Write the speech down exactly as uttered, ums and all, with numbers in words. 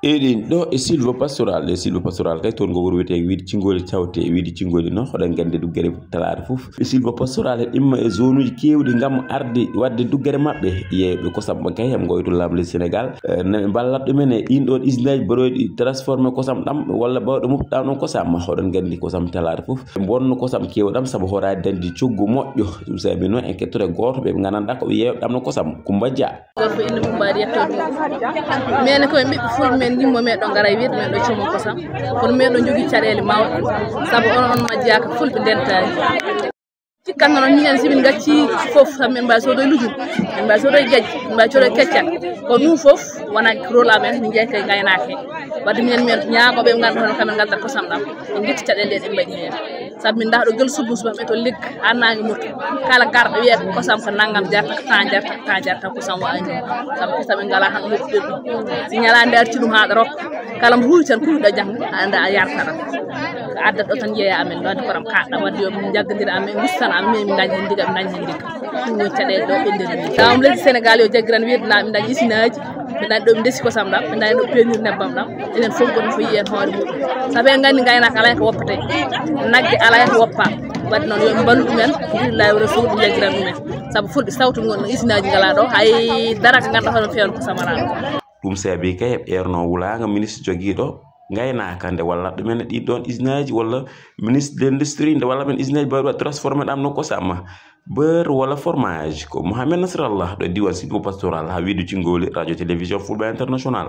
Eɗin ɗo e silvo pastoral, e silvo pastoral kay, toon ko wuro wiyetee Wiidi Cingoli, tawte Wiidi Cingoli noon, hoɗon nganndi duggere talaata fof. E silvo pastoral e ɗimma e zone uji keewɗi ngam arde waɗde duggere maɓɓe. Yeeyɓe kosam ɓe kay, em ngoytu laamu leydi Sénégal, eh, ne ɓe mballat ɗumen e ɗiin ɗoon usine aji baɗooɗi transformé kosam ɗam, walla baawɗo moftude ɗam ɗoon kosam. Hoɗon nganndi kosam talaata fof, ɓe mbonno kosam keewɗam sabu horaade dañde coggu moƴƴo. Ɗum saabi noon en kettoto e gooto ɓe ɓe nganndanɗaa ko ɓe yeeyɓe ɗam no kosam, Kumba Dia. Gorko inde mum mbaadi yettoode mum. Minen ko en ɓiɓɓe fulɓe, men yimmo meɗo ngara e wiyde men ɗo coomo kosam. Kono meɗo jogii caɗeele mawɗe. Sabu on, on majjaka fulɓe ndentaani. Cikkan noon minen si min ngacci fof, sabu min mbawi sodoy lujum, min mbawi sodoy gajji, min mbawi sodoy keccal. Ko ɗum fof wona rôle amen, min jeeyi koye ngaynaaka he. Wadde minen men ñaago ɓe ngannduɗaa hono kamen ngaldat kosam ɗam. En ngetti caɗeele ɗe ɗe mbaɗi heen. Sabu min ndaha ɗo gel subbu subaka to leggal haa naange murta. Kala garɗo wiyata kosam ko nanngam jarta, ko tan jarta, ko tan jarta, kosam waani. Sabu kosam en ngalaa tan moƴƴude ɗum. Si ñalaande arti ɗum haa ɗo rokka, kala mo huuwi tan kuuɗa jannga, a annda a yartana. Ko addat ɗo tan jeeya amen, ɗo addi koram kaɗɗa, wadde yo min njaggondir amen, gustan amen, min ndaña heen ndiga, min ndaña heen ndiga. Ɗum woni caɗeele ɗo ɓe nder min. Laamu leydi Sénégal yo jaggiran wiyde na min ndaña isinaaji, min ndaña ɗo min ndesi kosam ɗam, min ndaña ɗo peenir nebbam ɗam. Enen fof goɗɗo fof yiyen hoore mum. Sabu en nganndi ngaynaaka alaa ko woppete. Nagge alaa ko woppa. Wadde noon yo min mballu ɗumen, lillahi wa rasul, ɓe njaggiran ɗumen. Sabu fulɓe sawtu ngon no isinaaji ngalaa ɗo, hay dara ko ngannduɗaa hono feewno kosam alaa ɗo. Ɗum saabi kay heɓ eerno wulaanga ministre jogiiɗo ngaynaaka nde walla ɗumen e ɗiin ɗoon isinaaji walla ministre de l'industrie nde walla men isinaaji mbaɗi waɗ transformé ɗam no kosam beurre walla fromage. Ko Mohamed Nasrallah ɗo e diiwaan Sud mo Pastoral haa Wiidi Cingoli, Radio Télévision Fulɓe International.